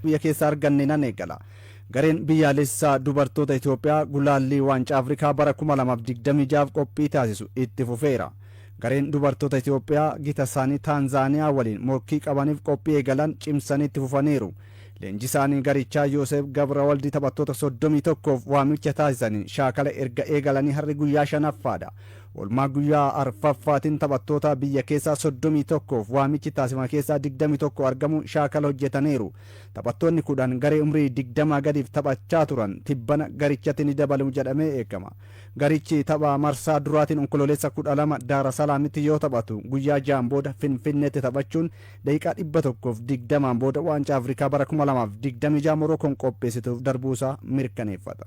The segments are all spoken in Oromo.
Biyya keessaa arganne nan eegala. Gareen biyyaalessaa dubartoota Itoophiyaa gulaallii Waancaa Afrikaa bara 2026 qophii taasisu itti fufeera. Gareen dubartoota Itoophiyaa gita isaanii Taanzaaniyaa waliin morkii qabaniif qophii eegalan cimsanii itti fufaniiru. Leenjisaanii garichaa Yoosef Gabrawaldi taphattoota 31f waamicha taasisaniin shaakala erga eegalanii har'i guyyaa shanaffaadha. Oolmaa guyyaa arfaffaatiin taphattoota biyya keessaa 31f waamichi taasifame keessaa 21 argamuun shaakala hojjetaniiru. Taphattoonni 10 garee umrii 20 gadiif taphachaa turan tibbana garichatti ni dabalamu jedhamee eegama. Garichi tapha marsaa duraatiin Onkololeessa 12 Daarasalaamitti yoo taphatu, guyyaa ja'an booda Finfinneetti taphachuun daqiiqaa 120n booda Waancaa Afrikaa bara 2026 Morookoon qopheessituuf darbuusaa mirkaneeffata.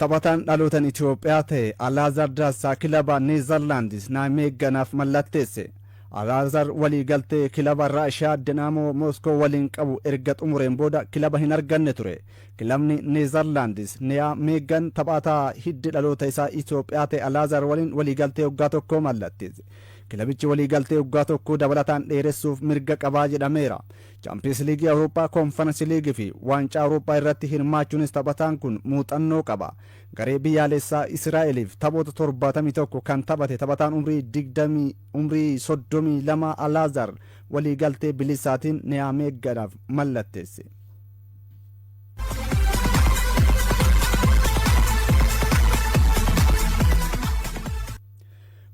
Taphataan dhalootan Itoophiyaa ta'e Alaazar Daassaa kilaba Neezarlaandis Naayimeegganaaf mallatteesse. Alaazar walii galtee kilaba Raashiyaa Dinaamoo Mooskoo waliin qabu erga xumureen booda kilaba hin arganne ture. Kilabni Neezarlaandis Niyaameeggan taphataa hiddi dhaloota isaa Itoophiyaa ta'e Alaazar waliin walii galtee waggaa tokkoo mallatteesse. Kilabichi waliigaltee waggaa tokkoo dabalataan dheeressuuf mirga qabaa jedhameera. Chaampiyeens Liigii Awurooppaa, Koonfaransi Liigii fi Waancaa Awurooppaa irratti hirmaachuunis taphataan kun muuxannoo qaba. Garee biyyaalessaa Isiraa'eliif taphoota 71 kan taphate taphataan umrii 20 umrii 32 Alaazar waliigaltee bilisaatiin Niyaameeggadhaaf mallatteesse.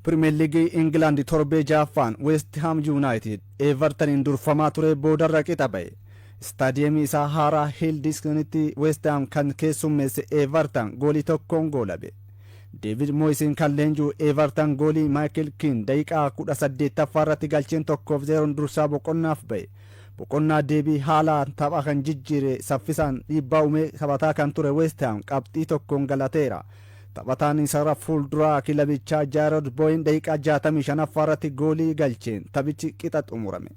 Pirimeer Liigii Ingilaand torbee ja'affaan Weest Haam Yuunaayitid Eevartaniin durfamaa ture boodarra qixa ba'e. Istaadiyeemii isaa haaraa Hiildisknitti Weest Haam kan keessummeesse Eevartan goolii tokkoon goolabe. Deevid Mooyisiin kan leenji'u Eevartan goolii Maayikil Kiin daqiiqaa 18ffaa irratti galcheen 1 fi 0n dursaa boqonnaaf ba'e. Boqonnaa deebii haalaan tapha kan jijjiire, saffisaan dhiibbaa uumee taphataa kan ture Weest Haam qabxii tokkoon galateera. Taphataan sarara fuulduraa kilabichaa Jaarod Booyin daqiiqaa 65ffaa irratti goolii galcheen taphichi qixa xumurame.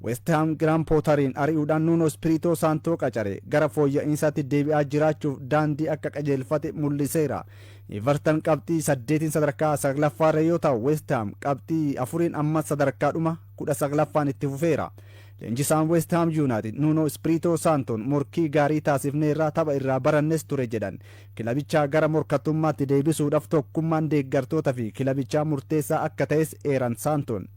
Weest Haam Giraam Pootariin ari'uudhaan Nuunoo Ispiriitoo Saantoo qacare gara fooyya'iinsaatti deebi'aa jiraachuuf daandii akka qajeelfate mul'iseera. Evartan qabxii saddeetiin sadarkaa saglaffaarra yoo ta'u, Weest Haam qabxii afuriin ammas sadarkaadhuma 19ffaan itti fufeera. Leenjisaan Weest Haam Yuunaayitid Nuunoo Ispiriitoo Saantoon morkii gaarii taasifneerra, tapha irraa barannes ture jedhan. Kilabichaa gara morkattummaatti deebisuudhaf tokkummaan deeggartoota fi kilabichaa murteessaa akka ta'es eeran Saantoon.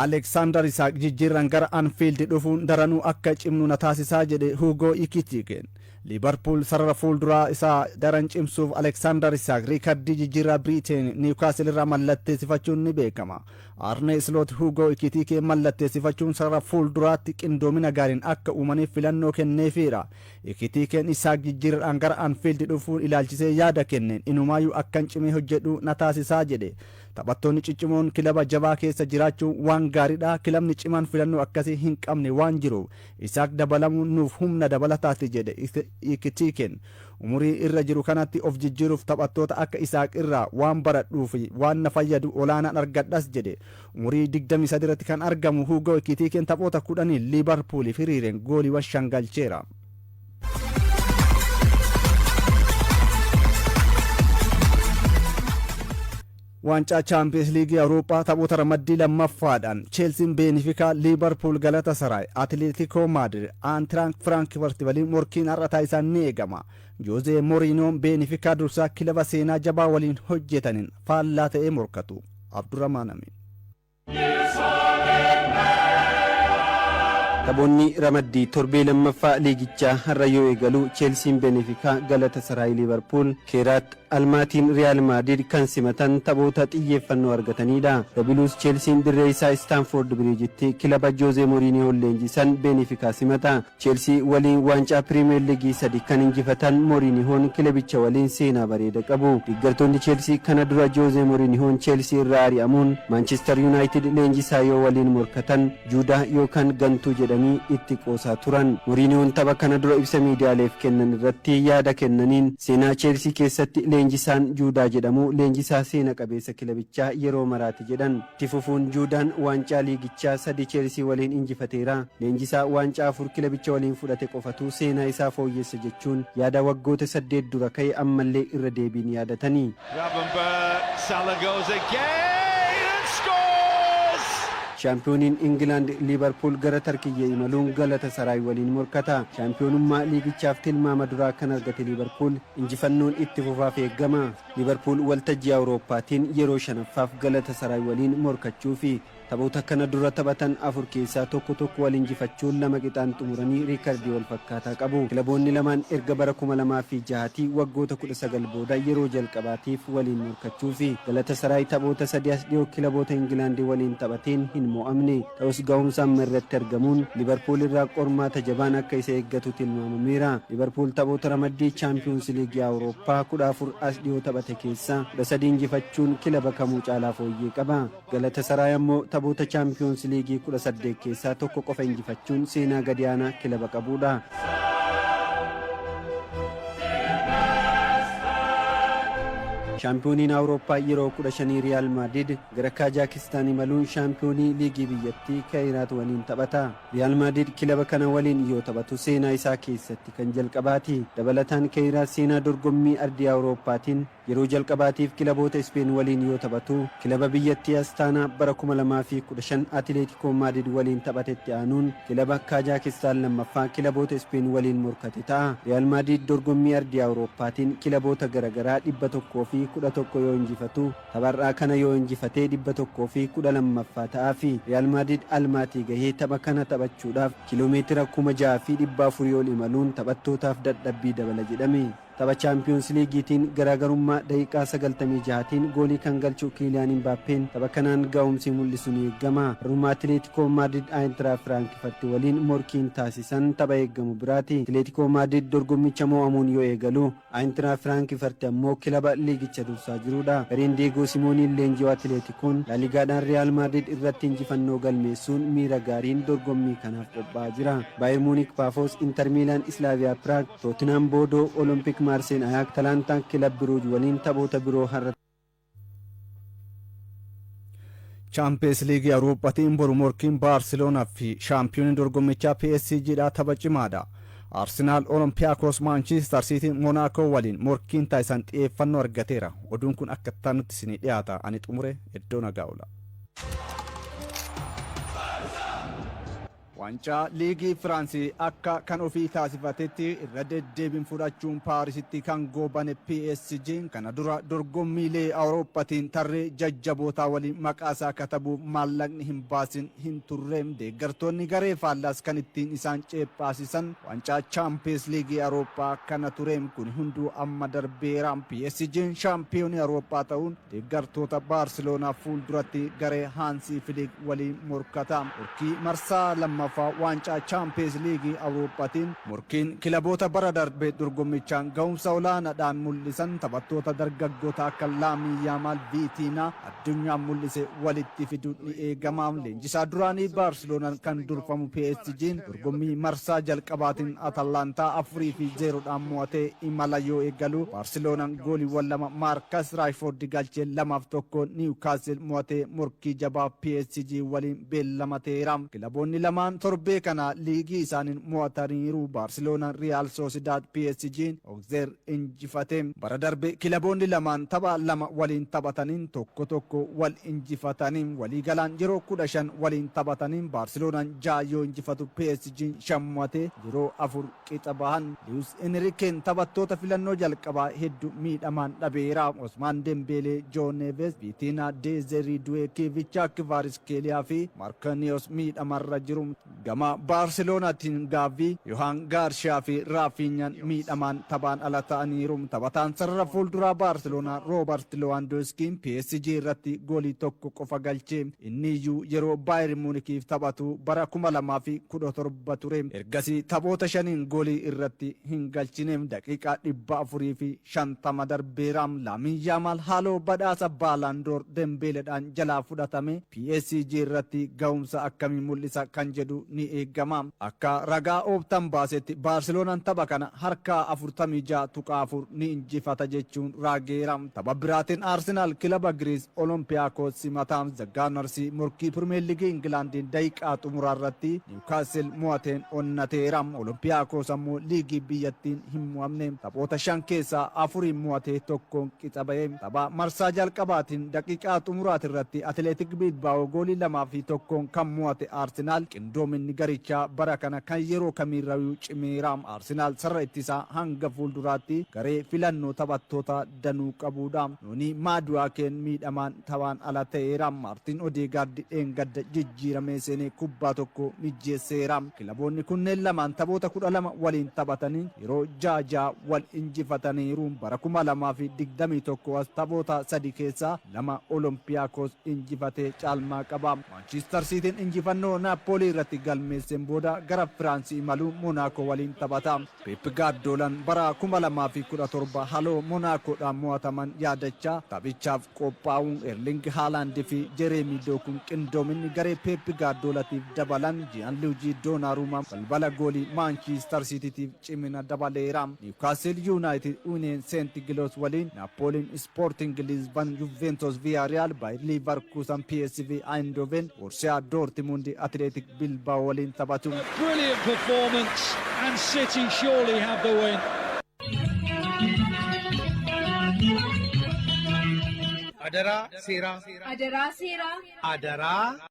Aleeksaandar Isaaq jijjiirraan gara Anfiild dhufuun daranuu akka cimnu na taasisaa jedhe Huugoo Ikitiikeen. Liivarpuul sarara fuulduraa isaa daran cimsuuf Aleeksaandar Isaaq riikardii jijjiirraa Biriiteen Niwukaasil irraa mallatteessifachuun ni beekama. Aarnee Isloot Huugoo Ikitiikee mallatteessifachuun sarara fuulduraatti qindoomina gaariin akka uumaniif filannoo kenneefiira. Ikitiikeen Isaaq jijjiirradhaan gara Anfiild dhufuun ilaalchisee yaada kenneen, inumaayyuu akkan cimee hojjedhu na taasisaa jedhe. Taphattoonni ciccimoon kilaba jabaa keessa jiraachuun waan gaariidha, kilabni cimaan filannoo akkasii hin qabne waan jiruuf Isaak dabalamuun nuuf humna dabalataati jedhe Ikitiikeen. Umurii irra jiru kanatti of jijjiiruuf taphattoota akka Isaak irraa waan baradhuu fi waan na fayyadu olaanaan argadhas jedhe. Umurii 23 irratti kan argamu Huugoo Ikitiikeen taphoota 10n Liivarpuuliif hiriireen gooliiwwan 5 galcheera. Waancaa Chaampiyeens Liigii Awurooppaa taphoota ramaddii lammaffaadhaan Cheelsiin Beenifikaa, Liivarpuul Galatasaraay, Atileetikoo Maadrid, Aantiraank Firaankifart waliin morkiin har'a taasisan ni eegama. Joozee Moriinoon Beenifikaa dursaa kilaba seenaa jabaa waliin hojjetaniin faallaa ta'ee morkatu. Abdurramaan Amiin. Taphoonni ramaddii torbee lammaffaa liigichaa har'a yoo eegalu, Cheelsiin Benefikaa, Galatasaraay Liivarpuul, Keeraat Almaatiin Riyaal Maadriid kan simatan taphoota xiyyeeffannoo argataniidha. The Blues Cheelsiin dirree isaa Istaanfoord Biriijitti kilaba Joozee Moriinihoon leenjisan Benefikaa simata. Cheelsii waliin waancaa Piriimeer Liigii sadi kan injifatan Moriinihoon kilabicha waliin seenaa bareeda qabu. Deeggartoonni Cheelsii kana dura Joozee Moriinihoon Cheelsii irraa ari'amuun Maanchister Yuunaayitid leenjisaa yoo waliin morkatan Juudaa yookaan gantuu jedhanii jedhanii itti qoosaa turan. Moriiniyoon tapha kana dura ibsa miidiyaaleef kennan irratti yaada kennaniin, seenaa Cheelsii keessatti leenjisaan Juudaa jedhamu leenjisaa seena qabeessa kilabichaa yeroo maraati jedhan. Itti fufuun, Juudaan waancaa liigichaa sadi Cheelsii waliin injifateera. Leenjisaa waancaa afur kilabicha waliin fudhate qofatu seenaa isaa fooyyessa jechuun yaada waggoota 8 dura ka'e ammallee irra deebiin yaadatanii. Gravenberch, Salah goes again and scores! Shaampiyooniin Ingilaand Liibarpuul gara Tarkiyyee imaluun Galata Saraay waliin morkata. Shaampiyoonummaa liigichaaf tilmaama duraa kan argate Liibarpuul injifannoon itti fufaaf eeggama. Liibarpuul waltajjii Awurooppaatiin yeroo shanaffaaf Galata Saraay waliin morkachuufi. Taphoota kana dura taphatan afur keessaa tokko tokko wal injifachuun, lama qixaan xumuranii riikardii wal fakkaataa qabu. Kilaboonni lamaan erga bara 2006tii, waggoota 19 booda, yeroo jalqabaatiif waliin morkachuufi. Galata Saraay taphoota sadi as dhiyoo kilaboota Ingilaandii waliin taphateen hin mo'amne. Ta'us ga'umsa amma irratti argamuun Liibarpuul irraa qormaata jabaan akka isa eeggatu tilmaamameera. Liibarpuul taphoota ramaddii Chaampiyoons Liigii Awurooppaa 14 as dhiyoo taphate keessaa 13 injifachuun kilaba kamuu caalaa fooyyee qaba. Galata Saraay ammoo taphoota Chaampiyoons Liigii 18 keessaa tokko qofa injifachuun seenaa gadi aanaa kilaba qabudha. Shaampiyooniin Awurooppaa yeroo 15 Riyaal Maadrid gara Kaajaakistaan imaluun shaampiyoonii liigii biyyattii Kaayiraat waliin taphata. Riyaal Maadrid kilaba kana waliin yoo taphatu seenaa isaa keessatti kan jalqabaati. Dabalataan Kaayiraat seenaa dorgommii ardii Awurooppaatiin yeroo jalqabaatiif kilaboota Ispeen waliin yoo taphatu, kilaba biyyattii Astaanaa bara 2015 Atileetikoo Maadrid waliin taphatetti aanuun kilaba Kaajaakistaan lammaffaa kilaboota Ispeen waliin morkate ta'a. Riyaal Maadrid dorgommii ardii Awurooppaatiin kilaboota garaagaraa 111 yoo injifatu, tapharraa kana yoo injifatee 112ffaa ta'aa fi Riyaal Maadrid Almaatii gahee tapha kana taphachuudhaaf kiloomeetira 6400 ol imaluun taphattootaaf dadhabbii dabala jedhame. Tapha Chaampiyoons Liigiitiin garaagarummaa daqiiqaa 96tiin goolii kan galchu Kiiliyaan Imbaappeen tapha kanaan ga'umsi mul'isu ni eeggama. Har'uma Atileetikoo Maadrid Aayintiraa Firaankifatti waliin morkiin taasisan tapha eeggamu biraati. Atileetikoo Maadrid dorgommicha mo'amuun yoo eegalu, Aayintiraa Firaankifatti ammoo kilaba liigicha dursaa jirudha. Gareen Diegoo Simooniin leenji'u Atileetikoon Laaligaadhaan Riyaal Maadrid irratti injifannoo galmeessuun miira gaariin dorgommii kanaaf qophaa'aa jira. Baayer Muunik Paafoos, Inter Miilaan Islaaviyaa Piraag, Tootinam Boodoo, Olompik Maarseen Ayaak, Atalantaan Kilab Biruuj waliin taphoota biroo har'a Chaampiyeens Liigii Awurooppaatiin boru morkiin Baarseloonaa fi shaampiyoonii dorgommichaa PSG dha tapha cimaadha. Arsenaal Olompiyaakos, Maanchiistar Siitiin Monaakoo waliin morkiin taasisan xiyyeeffannoo argateera. Oduun kun akka itti isinii dhiyaata. Ani xumure, iddoo nagaa oola. Waancaa Liigii Firaansii akka kan ofii taasifatetti irra deddeebiin fudhachuun Paarisitti kan goobane PSG kana dura dorgommiilee Awurooppaatiin tarree jajjabootaa waliin maqaa isaa katabuuf maallaqni hin baasin hin turreem. Deeggartoonni garee faallaas kan ittiin isaan ceephaasisan waancaa Chaampiyeens Liigii Awurooppaa kana tureem. Kun hunduu amma darbeera. PSG shaampiyoonii Awurooppaa ta'uun deeggartoota Baarseloonaa fuulduratti garee Haansii Filiik waliin morkata. Morkii marsaa lammaffaa waancaa Chaampiyeens Liigii Awurooppaatiin morkiin kilaboota bara darbe dorgommichaan ga'umsa olaanaadhaan mul'isan, taphattoota dargaggoota akka Laamii Yaamaal, Viitiinaa addunyaan mul'ise walitti fiduun ni eegama. Leenjisaa duraanii Baarseloonaan kan durfamu PSG'n dorgommii marsaa jalqabaatiin Atalantaa 4-0dhaan mo'atee imala yoo eegalu, Baarseloonaan gooliiwwan lama Maarkas Raashfoord galchee 2-1 Niwukaasil mo'atee morkii jabaa PSG waliin beellamateera. Kilaboonni lamaan torbee kana liigii isaaniin mo'ataniiru. Baarseloonaan Riyaal Soosidaad, PSG'n Ogzeer injifate. Bara darbe kilaboonni lamaan tapha lama waliin taphataniin tokko tokko wal injifatanii, waliigalaan yeroo 15 waliin taphataniin Baarseloonaan ja'a yoo injifatu, PSG'n shan mo'ate, yeroo afur qixa bahan. Luis Enriqueen taphattoota filannoo jalqabaa hedduu miidhamaan dhabeera. Osmaan Dembeelee, Joo Neves, Viitiinaa, Deezerii Du'ee, Kiivichaa Kivaariskeeliyaa fi Maarkaniyos miidhamarra jiru. Gama Baarseloonaatiin Gaavii, Yohaan Gaarshiyaa fi Raafiinyaan miidhamaan taphaan ala ta'aniiru. Taphataan sarara fuulduraa Baarseloonaa Roobert Lewandowskiin PSG irratti goolii tokko qofa galche. Inni iyyuu yeroo Baayern Muunikiif taphatu bara 2017 ture. Ergasii taphoota shaniin goolii irratti hin galchine. Daqiiqaa 450 darbeera. Laamin Yaamaal haaloo badhaasa Baalaandoor Dembeeleedhaan jalaa fudhatame PSG irratti ga'umsa akkamii mul'isa kan jedhu fidu ni eegama. Akka ragaa Ooptaan baasetti, Baarseloonaan tapha kana harkaa 46.4 ni injifata jechuun raageera. Tapha biraatiin Aarsenaal kilaba Giriis Olompiyaakos simataa. The Gunners morkii Pirimeer Liigii Ingilaandiin daqiiqaa xumuraa irratti Niwukaastil mo'ateen onnateera. Olompiyaakos ammoo liigii biyyattiin hin mo'amne. Taphoota shan keessaa afuriin mo'atee tokkoon qixa ba'e. Tapha marsaa jalqabaatiin daqiiqaa xumuraati irratti Atileetik Bilbaa'oo goolii 2-1n kan mo'ate Aarsenaal, qindoominni garichaa bara kana kan yeroo kamiirrayyuu cimeera. Aarsenaal sarara ittisaa hanga fuulduraatti garee filannoo taphattoota danuu qabudha. Noonii Maaduwaakeen miidhamaan taphaan ala ta'eera. Maartiin Odeegaardi dheengadda jijjiiramee seenee kubbaa tokko mijjeesseera. Kilaboonni kunneen lamaan taphoota 12 waliin taphatanii yeroo ja'a ja'a wal injifataniiru. Bara 2021 as taphoota sadi keessaa lama Olompiyaakos injifatee caalmaa qaba. Maanchiistar Siitiin injifannoo Naappoolii irratti galmeesseen booda gara Firaansii imaluun Moonaakoo waliin taphata. Pep Gaardoolaan bara 2017 haloo Moonaakoodhaan mo'ataman yaadachaa taphichaaf qophaa'uun, Erling Haalaand fi Jereemii Dookuun qindoominni garee Pep Gaardoolatiif dabalan, Jiyaanluujii Doonaruumaa balbala goolii Maanchiistar Siitiitiif cimina dabaleera. Niwukaastil Yuunaayitid Union Seent Giloos waliin, Naappooliin Ispoorting Lisban, Juventus Viyaariyaal, Baayir Liivarkuusan PSV Eindhoven, Borsiyaa Doortimundi Atileetik Bilbao waliin taphatu. Brilliant performance, and City surely have the win. Adaraa seeraa. Adaraa seeraa. Adaraa